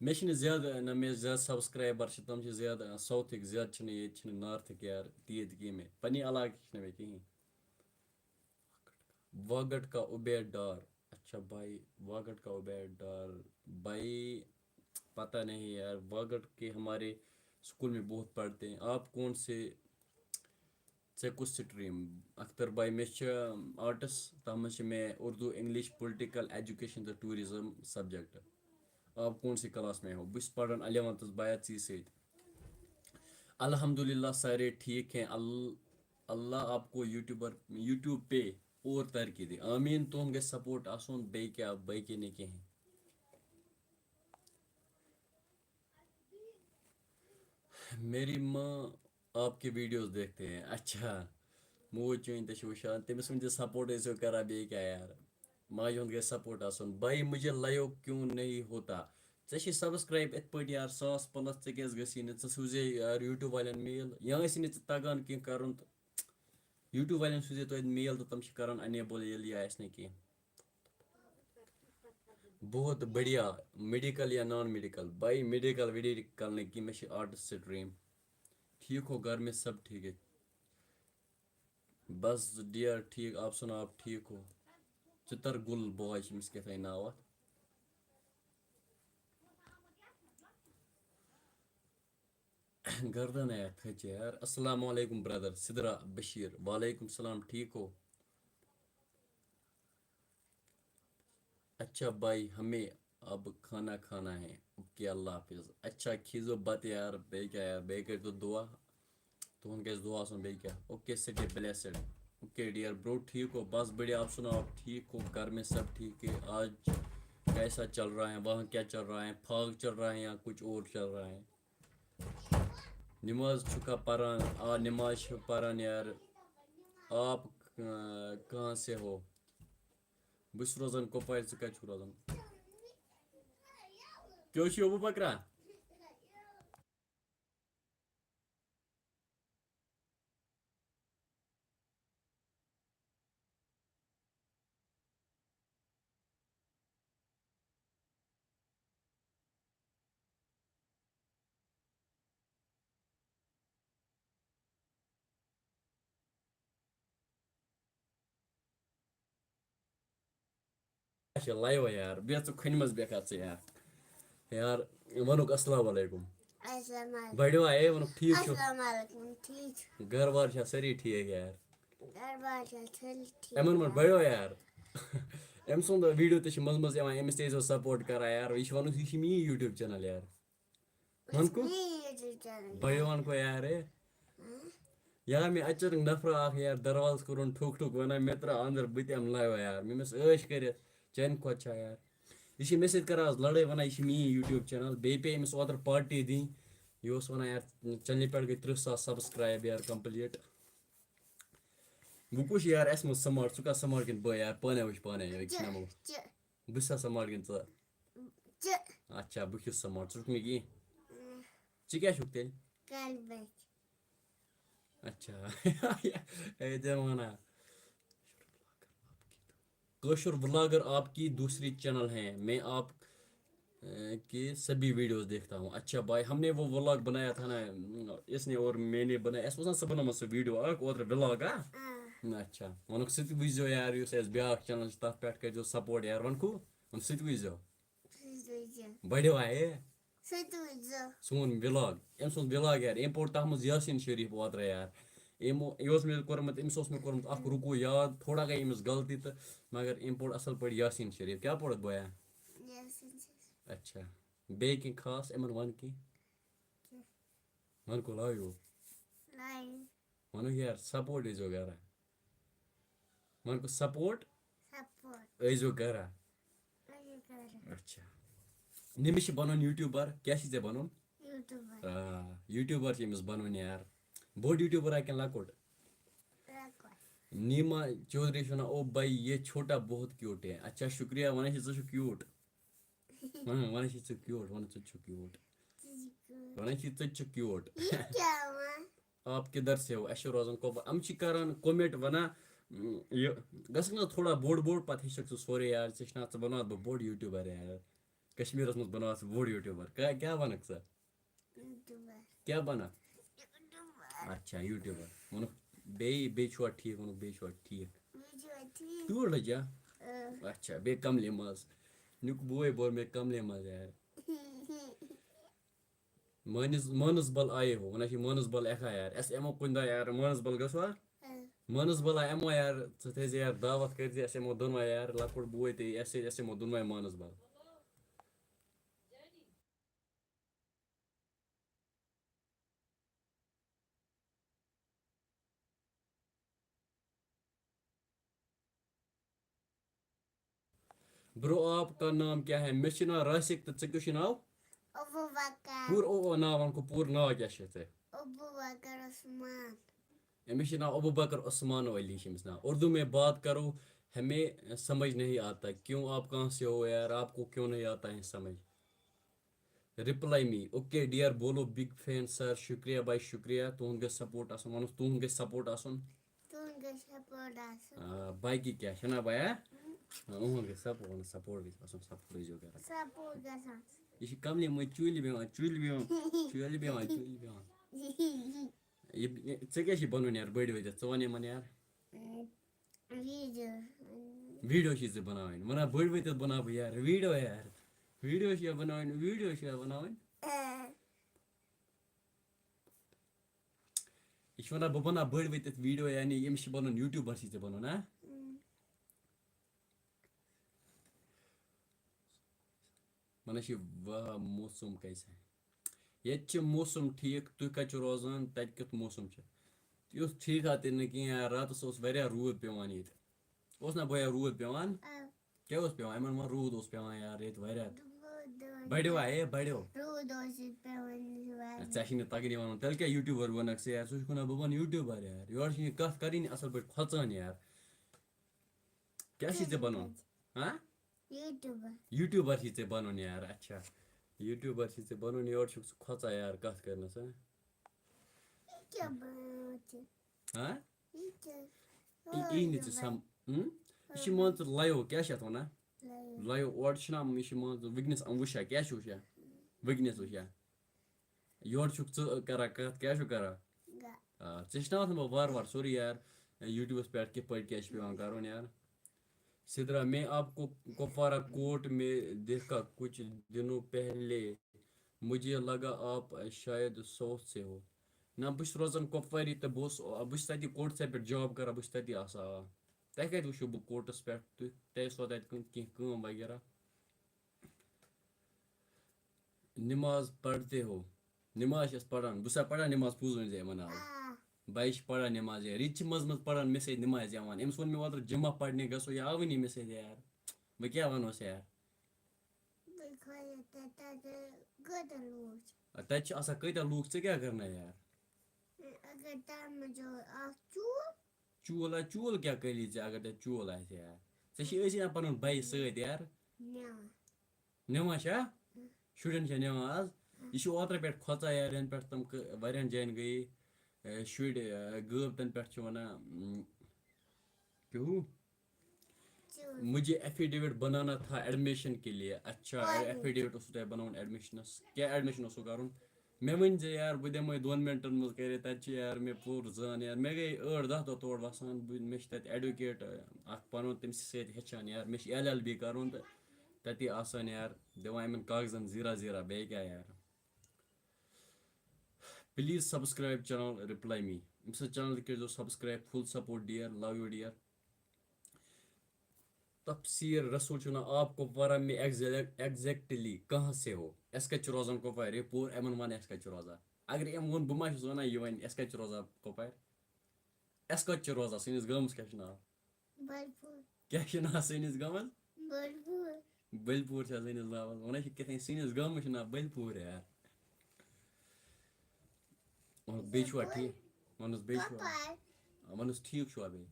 مےٚ چھِنہٕ زیادٕ، نہ مےٚ زیادٕ سبسکرایبر چھِ، تِم چھِ زیادٕ، آ، ساوتھٕکۍ، زیادٕ چھِنہٕ ییٚتہِ، چھِنہٕ نارتھٕکۍ یار، تہِ ییٚتہِ کینٛہہ مےٚ۔ پننہِ علاقٕکۍ چھِنہٕ مےٚ کِہیٖنۍ۔ واگٹ کا عبید ڈار۔ اچھا بھائی، واگٹ کا عبید ڈار۔ بھائی، پتہ نہیں یار، واگٹ کے ہمارے اسکول میں بہت پڑھتے ہیں۔ آپ کون سے، ژےٚ کُس سٹریٖم؟ اختر بھائی، مےٚ چھِ آرٹس، تَتھ منٛز چھِ مےٚ اردو، انگلش، پُلٹیکل، ایجوکیشن تہٕ ٹوٗرزم سبجیکٹ۔ آپ کون سے کلاس میں ہو؟ بہٕ چھُس پران الیونتھس بھایا، ژی سۭتۍ۔ الحمدللہ، سارے ٹھیک ہیں۔ ال-، اللہ آپ کو یوٹیوبر، یوٹیوب پہ اور ترقی دی۔ آمین۔ تُہُنٛد گژھِ سپورٹ آسُن، بیٚیہِ کیٛاہ، باقی نہٕ کِہیٖنۍ۔ میری ماں آپ کے ویڈیوز دیکھتے ہیں۔ اچھا، موج چٲنۍ تہِ چھِ وٕچھان، تٔمِس ؤنۍ زِ سپورٹ ٲسِو کران، بیٚیہِ کیٛاہ یار، ماجہِ ہُنٛد گژھِ سپورٹ آسُن۔ بھائی مجھے لائیو کیوں نہیں ہوتا؟ ژےٚ چھِ سبسکرایب یِتھ پٲٹھۍ یار ساس پلس، ژےٚ کیٛازِ گژھی نہٕ؟ ژٕ سوٗزے یار یوٗٹیوب والٮ۪ن میل، یا ٲسی نہٕ ژےٚ تگان کینٛہہ کرُن تہٕ یوٗٹیوب والٮ۪ن سوٗزے توتہِ میل تہٕ تِم چھِ کران انیبل ییٚلہِ یہِ آسہِ نہٕ کینٛہہ۔ بہت بڑھیا۔ میڈیکل یا نان میڈیکل؟ بھائی میڈیکل ویڈیکل نہٕ کینٛہہ، مےٚ چھِ آرٹس سٹریٖم۔ ٹھیک ہو، گھر میں سب ٹھیک ہے؟ بس ڈیئر ٹھیک، آپ سناؤ، آپ ٹھیک ہو؟ چتر گل بوائے چھِ أمِس کیٛاہ تام ناو اَتھ۔ گردن ہے تھچ یار۔ السلام علیکم برادر سدرا بشیر۔ وعلیکم السلام، ٹھیک ہو؟ اچھا بھائی، ہمیں اب کھانا کھانا ہے۔ اوکے، اللہ حافظ۔ اچھا، کھیزو بت یار، بیٚیہِ کیٛاہ یار، بیٚیہِ کٔرۍتو دُعا۔ تُہُنٛد گژھِ دُعا آسُن بیٚیہِ کیٛاہ۔ اوکے، سٹے بلیسڈ۔ اوکے ڈیئر برو، ٹھیک ہو؟ بس بڑھیا، آپ سناؤ، آپ ٹھیک ہو؟ گھر میں سب ٹھیک ہے؟ آج کیسا چل رہا ہے؟ وہاں کیا چل رہا ہے؟ فاگ چل رہا ہے یا کچھ اور چل رہا ہے؟ نماز چھُکھا پران؟ آ، نماز چھِ پران یار۔ آپ، آ، کہاں سے ہو؟ بہٕ چھُس روزان کۄپوارِ، ژٕ کتہِ چھُکھ روزان؟ کیٛاہ چھُ ابو بکرا؟ اچھا، لایو یار، بیٚیہِ ژٕ کھٔنۍ منٛز بیٚکھ ژٕ یار۔ یار، وَنُکھ السلام علیکم۔ السلام علیکم۔ بڑیو آ، اے وَنُکھ ٹھیٖک چھُ۔ السلام علیکم، ٹھیٖک چھُ۔ گَرٕ بار چھا سٲری ٹھیٖک یار؟ گَرٕ بار چھا سٲری ٹھیٖک؟ یِمَن منٛز بڑیو یار۔ أمۍ سُنٛد ویٖڈیو تہِ چھِ منٛزٕ منٛزٕ یِوان، أمِس تہِ ٲسۍزیو سپورٹ کران یار۔ یہِ چھِ وَنُن، یہِ چھِ میٛٲنۍ YouTube channel یار۔ وَن کُس؟ میٛٲنۍ YouTube channel۔ بڑیو وَن کو یار، اے۔ یار، مےٚ اچانک نفرا اکھ یار دروازٕ کوٚرُن ٹھوک ٹھوک وَنان، مےٚ ترٛٲو اندر، بہٕ تہِ یِمہٕ لایو یار، مےٚ مِس عٲش کٔرِتھ، چانہِ کھۄتہٕ چھا یار۔ یہِ چھِ مےٚ سۭتۍ کران آز لڑٲے، وَنان یہِ چھِ میٛٲنۍ YouTube channel، بیٚیہِ پیٚیہِ أمِس اوترٕ پارٹی دِنۍ، یہِ اوس وَنان یار، چنلہِ پٮ۪ٹھ گٔے تٕرٛہ ساس subscribe یار complete۔ وۄنۍ کُس یار اَسہِ منٛز smart، ژٕ کَتھ smart کِنہٕ بہٕ یار، پانَے وٕچھ پانَے، أکِس نَمو۔ بہٕ چھُسا smart کِنہٕ ژٕ؟ اچھا، بہٕ چھُس smart، ژٕ چھُکھ نہٕ کِہیٖنۍ۔ ژٕ کیٛاہ چھُکھ تیٚلہِ؟ اچھا۔ اے، ژےٚ وَنان۔ کٲشُر vlogger آپ کی دوسری channel ہے، میں آپ، اے، کے سبھی videos دیکھتا ہوں۔ اچھا بھائی، ہم نے وہ vlog بنایا تھا نا، اس نے اور میں نے بنایا، اَسہِ اوس نا سُہ بنومُت سُہ video اکھ اوترٕ vlog، ہا؟ اچھا، ووٚنُکھ سُہ تہِ وٕچھزیو یار، یُس اَسہِ بیٛاکھ channel چھِ، تَتھ پٮ۪ٹھ کٔرۍزیو support یار، ووٚنکھُ؟ ووٚن سُہ تہِ وٕچھزیو۔ بڑیو آ، اے۔ سُہ تہِ وٕچھزیو۔ سون vlog، أمۍ سُنٛد vlog یار، أمۍ پوٚر تَتھ منٛز یاسیٖن شریٖف اوترٕ یار۔ أمۍ، یہِ اوس مےٚ کوٚرمُت، أمِس اوس مےٚ کوٚرمُت اَکھ رُکوٗع یاد، تھوڑا گٔے أمِس غلطی تہٕ، مگر أمۍ پوٚر اَصٕل پٲٹھۍ یاسیٖن شریٖف۔ کیٛاہ پوٚرُتھ بویا؟ یاسیٖن شریٖف۔ اچھا۔ بیٚیہِ کینٛہہ خاص یِمَن وَن کینٛہہ؟ کینٛہہ۔ وَن کو لایِو۔ لایِو۔ وَنو یار، support ٲسۍزیو کران۔ وَن کو support۔ Support۔ ٲسۍزیو کران۔ ٲسۍزیو کران۔ اچھا۔ نٔمِس چھِ بَنُن YouTuber۔ کیٛاہ چھِ ژےٚ بَنُن؟ YouTuber۔ آ، YouTuber چھِ أمِس بَنُن یار۔ بوٚڑ YouTuber ہا کِنہٕ لۄکُٹ؟ لۄکُٹ۔ نیٖما چودھری چھِ وَنان، "او بھائی، یہ چھوٹا بہت cute ہے۔" اچھا، شُکریہ، وَنان چھِ ژٕ چھُکھ cute۔ وَنان، وَنان چھِ ژٕ cute، وَنان ژٕ چھُکھ cute۔ ژٕ چھُکھ cute۔ وَنان چھِ ژٕ چھُکھ cute۔ یہِ کیٛاہ وَن؟ آپ کِدھر سے ہو؟ اَسہِ چھِ روزان کۄپوور۔ یِم چھِ کران comment وَنان، م، یہِ گژھکھ نہ تھوڑا بوٚڑ بوٚڑ، پَتہٕ ہیٚچھکھ ژٕ سورُے یار، ژےٚ چھِ نہ، ژٕ بَناوَتھ بہٕ بوٚڑ YouTuber یار۔ کشمیٖرَس منٛز بَناوَتھ ژٕ بوٚڑ YouTuber۔ کیٛاہ، کیٛاہ وَنَکھ ژٕ؟ YouTuber۔ کیٛاہ بَنَکھ؟ YouTuber۔ اچھا، YouTuber۔ ووٚنُکھ، بیٚیہِ، بیٚیہِ چھُوا ٹھیٖک؟ ووٚنُکھ، بیٚیہِ چھُوا ٹھیٖک؟ بیٚیہِ چھُوا ٹھیٖک؟ تیوٗر لٔجا؟ اۭں۔ اچھا، بیٚیہِ کملہِ منٛز۔ نیُک بوے بوٚر مےٚ کملہِ منٛز یار۔ مٲنِس، مانسبل آیے ہو، وَنان چھِ مانسبل یِکھا یار، اَسہِ یِمو کُنہِ دۄہ یار، مانسبل گژھوا؟ اۭں۔ مانسبل آ یِمو یار، ژٕ تھٲیزِ یار دعوت، کٔرزِ اَسہِ یِمو دۄنوَے یار، لۄکُٹ بوے تہِ، اَسہِ سۭتۍ، اَسہِ یِمو دۄنوَے مانسبل۔ برو، آپ کا نام کیا ہے؟ مےٚ چھُ ناو راسِک تہٕ ژےٚ کیٛاہ چھُے ناو؟ ابو بکر۔ پوٗرٕ او او ناو وَن، کو پوٗرٕ ناو کیٛاہ چھُ ژےٚ؟ ابو بکر عثمان۔ أمِس چھُ ناو ابو بکر عثمان علی چھُ أمِس ناو۔ اردو میں بات کرو، ہمیں سمجھ نہیں آتا، کیوں آپ کہاں سے ہو یار، آپ کو کیوں نہیں آتا ہے سمجھ؟ Reply me. Okay dear، بولو big fan sir، شُکریہ بھائی، شُکریہ۔ تُہُنٛد گژھِ support آسُن، وَنُس تُہُنٛد گژھِ support آسُن۔ تُہُنٛد گژھِ support آسُن۔ آ، باقی کیٛاہ چھُنہ بھیا؟ آ، اُہُنٛد گژھِ support، وَنُس support گژھِ آسُن، support ٲسۍزیو کران۔ Support گژھان۔ یہِ چھِ کَملہِ مٔنٛزۍ چُلۍ بیٚہوان، چُلۍ بیٚہوان، چُلۍ بیٚہوان، چُلۍ بیٚہوان۔ یہِ، یہِ، ژےٚ کیٛاہ چھِ بَنُن یارٕ بٔڑۍ ؤتھِتھ؟ ژٕ وَن یِمَن یارٕ۔ Video۔ Video چھِ ژےٚ بَناوٕنۍ۔ وَنان بٔڑۍ ؤتھِتھ بَناو بہٕ یارٕ video یارٕ۔ Video چھِ یَتھ بَناوٕنۍ، video چھِ یَتھ بَناوٕنۍ۔ یہِ چھِ وَنان بہٕ بَناو بٔڑۍ ؤتھِتھ video، یعنی ییٚمِس چھِ بَنُن YouTuber چھِ ژےٚ بَنُن، ہا؟ وَنان چھِ واہ موسم کیسا ہے۔ ییٚتہِ چھِ موسم ٹھیٖک، تُہۍ کَتہِ چھِو روزان، تَتہِ کیُتھ موسم چھُ؟ یُتھ ٹھیٖک ہا تہِ نہٕ کینٛہہ یار، راتَس اوس واریاہ روٗد پٮ۪وان ییٚتہِ۔ اوس نہ بھیا روٗد پٮ۪وان؟ آ۔ کیٛاہ اوس پٮ۪وان؟ یِمَن وَن روٗد اوس پٮ۪وان یار ییٚتہِ واریاہ۔ روٗد اوس۔ بَڑیو ہا، اے بَڑیو۔ روٗد اوس ییٚتہِ پٮ۪وان یہِ واریاہ۔ ژےٚ چھِ نہٕ تَگٲنی وَنُن، تیٚلہِ کیٛاہ YouTuber وَنَکھ ژٕ یار؟ ژٕ چھُکھ وَنان بہٕ بَنہٕ YouTuber یار، یورٕ چھِ یہِ کَتھ کَرٕنۍ اَصٕل پٲٹھۍ کھۄژان یار۔ کیٛاہ چھِ ژےٚ بَنُن؟ ہاں؟ YouTuber۔ YouTuber چھِ ژےٚ بَنُن یار، اچھا۔ YouTuber چھِ ژےٚ بَنُن، یورٕ چھُکھ ژٕ کھۄژان یار کَتھ کَرنَس، ہاں؟ یہِ کیٛاہ بَناوان چھِ؟ ہاں؟ یہِ کیٛاہ؟ یہِ یی نہٕ ژےٚ سَم-، ہُم؟ یہِ چھِ مان ژٕ live، کیٛاہ چھِ اَتھ وَنان؟ Live۔ Live اورٕ چھِنہ یہِ چھِ مان ژٕ وٕگنَس یِم وٕچھان، کیٛاہ چھِ وٕچھان؟ وٕگنَس وٕچھان۔ یورٕ چھُکھ ژٕ کَران کَتھ، کیٛاہ چھُکھ کَران؟ گا۔ آ، ژےٚ ہیٚچھناوَتھ بہٕ وارٕ وارٕ سورُے یار، YouTubeَس پٮ۪ٹھ کِتھ پٲٹھۍ کیٛاہ چھِ پٮ۪وان کَرُن یار۔ سدرا، میں آپ کو کپوارہ کورٹ میں دیکھا کچھ دنوں پہلے، مجھے لگا آپ شاید ساؤتھ سے ہو۔ نہ، بہٕ چھُس روزان کۄپوارِ تہٕ بہٕ اوسُس، بہٕ چھُس تَتی کورٹسَس پٮ۪ٹھ job کَران، بہٕ چھُس تَتی آسان، آ۔ تۄہہِ کَتہِ وٕچھِو بہٕ کورٹَس پٮ۪ٹھ؟ تُہۍ، تۄہہِ ٲسوا تَتہِ کُنہِ کینٛہہ کٲم وغیرہ؟ نماز پڑھتے ہو؟ نماز چھِ أسۍ پَران۔ بہٕ چھُسا پَران نماز؟ پوٚز ؤنۍ زِ یِمَن آز۔ آ۔ بَچہِ چھِ پَران نماز یار، یہِ تہِ چھِ منٛزٕ منٛزٕ پَران مےٚ سۭتۍ نمازِ یِوان۔ أمِس ووٚن مےٚ اوترٕ جمعہ پَرنہِ گژھو، یہِ آوٕے نہٕ مےٚ سۭتۍ یار۔ بہٕ کیٛاہ وَنوس یار؟ بیٚیہِ کھوٚت تَتہِ، تَتہِ کۭتیٛاہ لوٗکھ چھِ؟ آ، تَتہِ چھِ آسان کۭتیٛاہ لوٗکھ، ژٕ کیٛاہ کَرناے یار؟ اگر تَتھ منٛز چھُ اَکھ چوٗل۔ چوٗل، آ، چوٗل کیٛاہ کٔلی ژےٚ اگر تَتہِ چوٗل آسہِ یار؟ ژےٚ چھِ أسۍ یِوان پَنُن بَچہِ سۭتۍ یار۔ نِوان۔ نِوان چھا؟ شُرٮ۪ن چھا نِوان آز؟ یہِ چھُ اوترٕ پٮ۪ٹھ کھۄژان یارٮ۪ن پٮ۪ٹھ، تِم کہٕ-، واریاہَن جایَن گٔیے، اے، شُرۍ، اے، غٲب، تَنہٕ پٮ۪ٹھ چھِ وَنان، اۭں، کیٛاہ ہو؟ چوٗل۔ مجھے ایفیڈیوٹ بنانا تھا ایڈمیشن کے لیے۔ اچھا، کالج۔ ایفیڈیوٹ اوسوٕ تۄہہِ بَناوُن ایڈمیشنَس۔ کیٛاہ ایڈمیشن اوسوٕ کَرُن؟ مےٚ ؤنۍ زِ یار، بہٕ دِمَے دۄن مِنٹَن منٛز کَرے، تَتہِ چھِ یار مےٚ پوٚر زان یار، مےٚ گٔے ٲٹھ دَہ دۄہ تور وَسان، بہٕ، مےٚ چھِ تَتہِ ایڈوکیٹ، اَکھ پَنُن تٔمِس سۭتۍ ہیٚچھان یار، مےٚ چھِ ایل ایل بی کَرُن تہٕ تَتی آسان یار، دِوان یِمَن کاغذَن زیٖرا زیٖرا، بیٚیہِ کیٛاہ یار۔ Please subscribe channel Reply Me۔ أمۍ سٕنٛز channel تہِ کٔرۍزیو subscribe، full support dear، love you dear۔ تفسیر رسول چھُ وَنان، آپ کپوارہ میں exactly کہاں سے ہو؟ اَسہِ کَتہِ چھُ روزان کپوارِ؟ ہے پوٗرٕ یِمَن وَن اَسہِ کَتہِ چھُ روزان۔ اگر أمۍ ووٚن، بہٕ ما چھُس وَنان یہِ وَنہِ اَسہِ کَتہِ چھُ روزان کپوارِ؟ اَسہِ کَتہِ چھُ روزان؟ سٲنِس گامَس کیٛاہ چھُ ناو؟ بَلپوٗر۔ کیٛاہ چھُ ناو سٲنِس گامَس؟ بَلپوٗر۔ بٔلۍ پوٗر چھِ سٲنِس ناوَس وَنان، چھِ کیٛاہ تام سٲنِس گامَس چھُ ناو بٔلۍ پوٗر یار۔ وَنُس بیٚیہِ چھُوا ٹھیٖک؟ وَنُس بیٚیہِ چھُوا؟ کَپٲرۍ؟ وَنُس ٹھیٖک چھُوا بیٚیہِ؟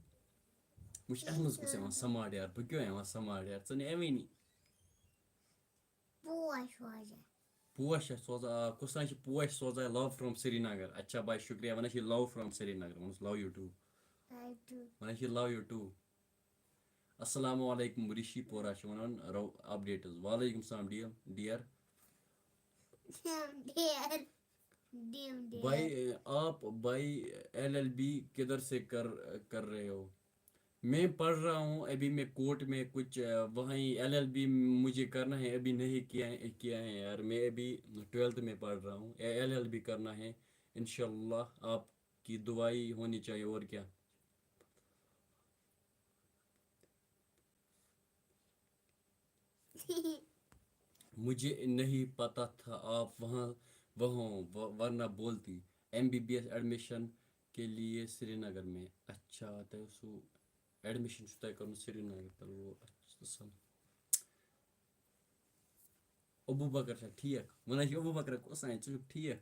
وٕچھ اَتھ منٛز کُس یِوان سَماٹ یار، بہٕ کیٛاہ یِوان سَماٹ یار، ژٕ نہٕ یِوٲنی۔ پوش وَجہ۔ پوش چھِ سوزان، آ، کُس تام چھِ پوش سوزان، love from سرینگر۔ اچھا بھائی شُکریہ، وَنان چھِ love from Srinagar, وَنُس love you too۔ I do۔ وَنان چھِ love you too۔ السلام علیکم، رشی پورہ چھِ وَنان رو updates۔ وعلیکم السلام dear، dear۔ ڈیم ڈیم ڈیم۔ بھائی، آپ بھائی ایل ایل بی کدھر سے کر، کر رہے ہو؟ میں پڑھ رہا ہوں ابھی، میں کورٹ میں کچھ، آ، وہیں ایل ایل بی مجھے کرنا ہے، ابھی نہیں کیا ہے، کیا ہے یار، میں ابھی ٹویلتھ میں پڑھ رہا ہوں، ایل ایل بی کرنا ہے انشاءاللہ، آپ کی دعائی ہونی چاہیے، اور کیا۔ مجھے نہیں پتا تھا آپ وہاں، وہاں، و-، ورنہ بولتی۔ M B B S admission کے لیے سرینگر میں۔ اچھا، تۄہہِ اوسوٕ ایڈمیشن چھُ تۄہہِ کَرُن سرینگر، تیٚلہِ گوٚو اَصٕل۔ ابو بکر چھا ٹھیک؟ ونان چھِ ابو بکر کُس تام، ژٕ چھُکھ ٹھیک؟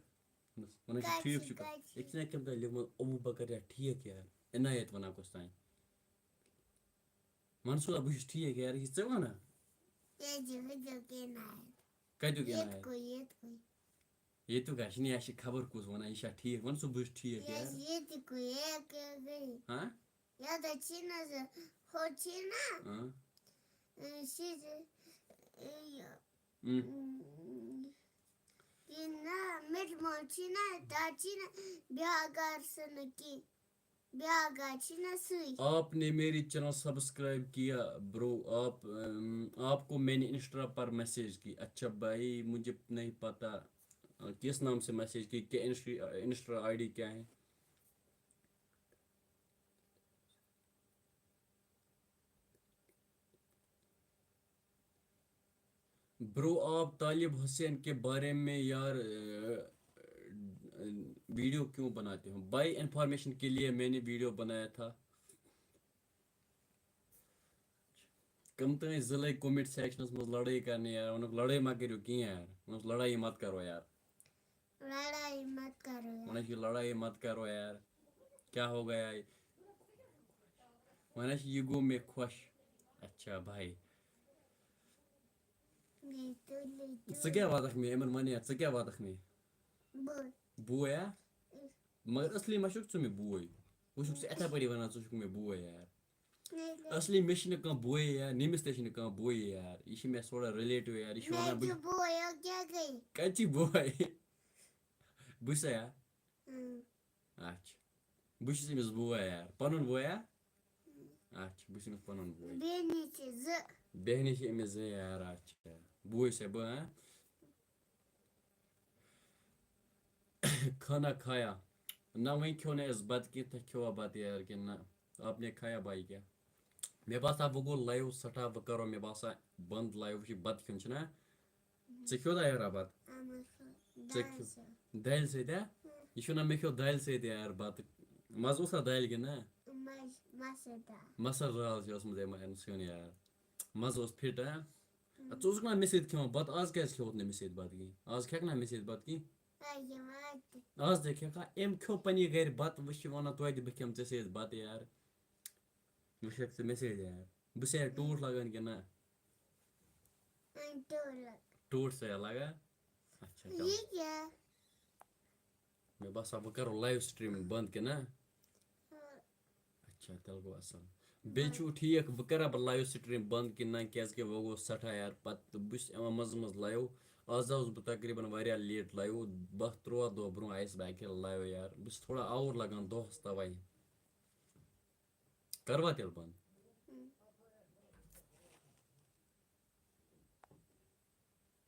ونان چھِ کتہِ ٹھیک چھُ، چھُکھ۔ کتہِ چھُ؟ أکۍ چھِنہ کٔمۍ تام لیوٗکھمُت ابو بکر چھا ٹھیک یار؟ عنایت ونان کُس تام۔ منصور، بہٕ چھُس ٹھیک یار، یہِ ژٕ وَنان؟ ییٚتہِ چھُ، ییٚتہِ چھُ عنایت۔ کَتیُک ییٚتہِ عنایت؟ کُے، ییٚتہِ کُے۔ ییٚتیُک ہا چھُنہٕ، یہِ ہا چھِ خبر کُس وَنان، یہِ چھا ٹھیک؟ وَن ژٕ، بہٕ چھُس ٹھیک یہِ یار۔ ییٚتہِ کُے، یہِ کیٛاہ گٔے؟ ہاں؟ یَتھ چھِنہٕ سُہ، ہُہ چھِنہ، ہاں؟ اۭں، سُہ چھِ، اۭں، یہِ، اۭں۔ اۭں، یہِ نہ، مِٹھ مول چھِنہ، تَتھ چھِنہ بیٛاکھ گَرٕ سُہ نہٕ کینٛہہ۔ بیٛاکھ گاڈ چھِ نہ سُے۔ آپ نے میری چینل سبسکرائب کیا برو؟ آپ، ام، آپ کو میں نے انسٹا پر میسج کی۔ اچھا بھائی، مجھے نہیں پتا، آ، کس نام سے میسج کی، کیا انسٹا، انسٹا آئی ڈی کیا ہے؟ برو، آپ طالب حسین کے بارے میں یار، اے، اے، ویڈیو کیوں بناتے ہو؟ بھائی، انفارمیشن کے لیے میں نے ویڈیو بنایا تھا۔ کم تام زٕ لٔگۍ کومنٹ سیکشنس منٛز لڑٲے کرنہِ یار، ووٚنُکھ لڑٲے ما کٔرِو کینٛہہ یار، ووٚنُس لڑٲیی مت کرو یار۔ لڑائی مت کرو یار۔ وَنان چھِ، لڑائی مت کرو یار، کیا ہو گیا؟ وَنان چھِ، یہِ گوٚو مےٚ خۄش۔ اچھا بھائی۔ ژٕ کیٛاہ واتَکھ مےٚ؟ یِمَن وَنے، ژٕ کیٛاہ واتَکھ مےٚ؟ بوے۔ بوے ہا؟ مگر اصلی ما چھُکھ ژٕ مےٚ بوے؟ وۄنۍ چھُکھ ژٕ یِتھَے پٲٹھی وَنان، ژٕ چھُکھ مےٚ بوے یار۔ اصلی مےٚ چھِنہٕ کانٛہہ بوے یار، نٔمِس تہِ چھِنہٕ کانٛہہ بوے یار۔ یہِ چھِ مےٚ تھوڑا رِلیٹِو یار، یہِ چھِ مےٚ وَنان بہٕ چھُ بوے، او کیٛاہ گٔے؟ کَتہِ چھِ بوے؟ بہٕ چھُسا یار؟ اۭں۔ اچھا۔ بہٕ چھُس أمِس بوے یار۔ پَنُن بوے یا؟ اچھا، بہٕ چھُس أمِس پَنُن بوے۔ بیٚنہِ چھِ زٕ۔ بیٚنہِ چھِ أمِس زٕ یار، اچھا۔ بوے چھُسا بہٕ، ہاں؟ کھانا کھایا؟ نہ، وۄنۍ کھیوٚو نہٕ اَسہِ بَتہٕ کینٛہہ، تۄہہِ کھیوٚوا بَتہٕ یار کِنہٕ نہ؟ آپ نے کھایا بھائی کیا؟ مےٚ باسان وۄنۍ گوٚو لایِو سٮ۪ٹھاہ، وۄنۍ کَرو مےٚ باسان بنٛد لایِو، وٕچھ بَتہٕ کھیوٚن چھُنہ؟ ژےٚ کھیوٚو دَہہِ رَبَت؟ اَہَن حظ، ژےٚ دَہہِ کھیوٚو؟ سا۔ دَہہِ سۭتۍ، ہا؟ اۭں۔ یہِ چھُنہ مےٚ کھیوٚو دَہہِ سۭتۍ یار بَتہٕ۔ مَزٕ اوسا دَہہِ کِنہٕ نہ؟ مَزٕ، مَزٕ دار۔ مَسَر رال چھِ ٲسمٕژ أمۍ سیُن یار۔ مَزٕ اوس فِٹ، ہا؟ اۭں۔ اَدٕ ژٕ اوسُکھ نہ مےٚ سۭتۍ کھٮ۪وان بَتہٕ، آز کیٛازِ کھیوٚوُتھ نہٕ مےٚ سۭتۍ بَتہٕ کِہیٖنۍ؟ آز کھٮ۪کھ نہ مےٚ سۭتۍ بَتہٕ کِہیٖنۍ؟ آز کھٮ۪مہٕ بَتہٕ۔ آز تہِ کھٮ۪کھ ہا؟ أمۍ کھیوٚو پنٛنہِ گَرِ بَتہٕ، وۄنۍ چھِ وَنان توتہِ بہٕ کھٮ۪مہٕ ژےٚ سۭتۍ بَتہٕ یار۔ وٕچھَکھ ژٕ مےٚ سۭتۍ یار۔ بہٕ چھُسا یار ٹوٗٹھ لَگان کِنہٕ نہ؟ اۭں، ٹوٗٹھ لَگ۔ ٹوٗٹھ چھُسا یار لَگان؟ اچھا، چلو۔ یہِ کیٛاہ؟ مےٚ باسان، وۄنۍ کَرو لایِو سٹریٖم بنٛد کِنہٕ نہ؟ اچھا، تیٚلہِ گوٚو اَصٕل۔ بیٚیہِ چھُو ٹھیٖک، وۄنۍ کَرا بہٕ لایِو سٹریٖم بنٛد کِنہٕ نہ؟ کیٛازِکہِ وۄنۍ گوٚو سٮ۪ٹھاہ یار، پَتہٕ بہٕ چھُس یِوان منٛزٕ منٛزٕ لایِو۔ آز آوُس بہٕ تقریٖباً واریاہ لیٹ لایِو، باہ تُرٛواہ دۄہ برٛونٛہہ آیَس بہٕ اَکہِ لایِو یار۔ بہٕ چھُس تھوڑا آوُر لَگان دۄہَس تَوَے۔ کَروا تیٚلہِ بنٛد؟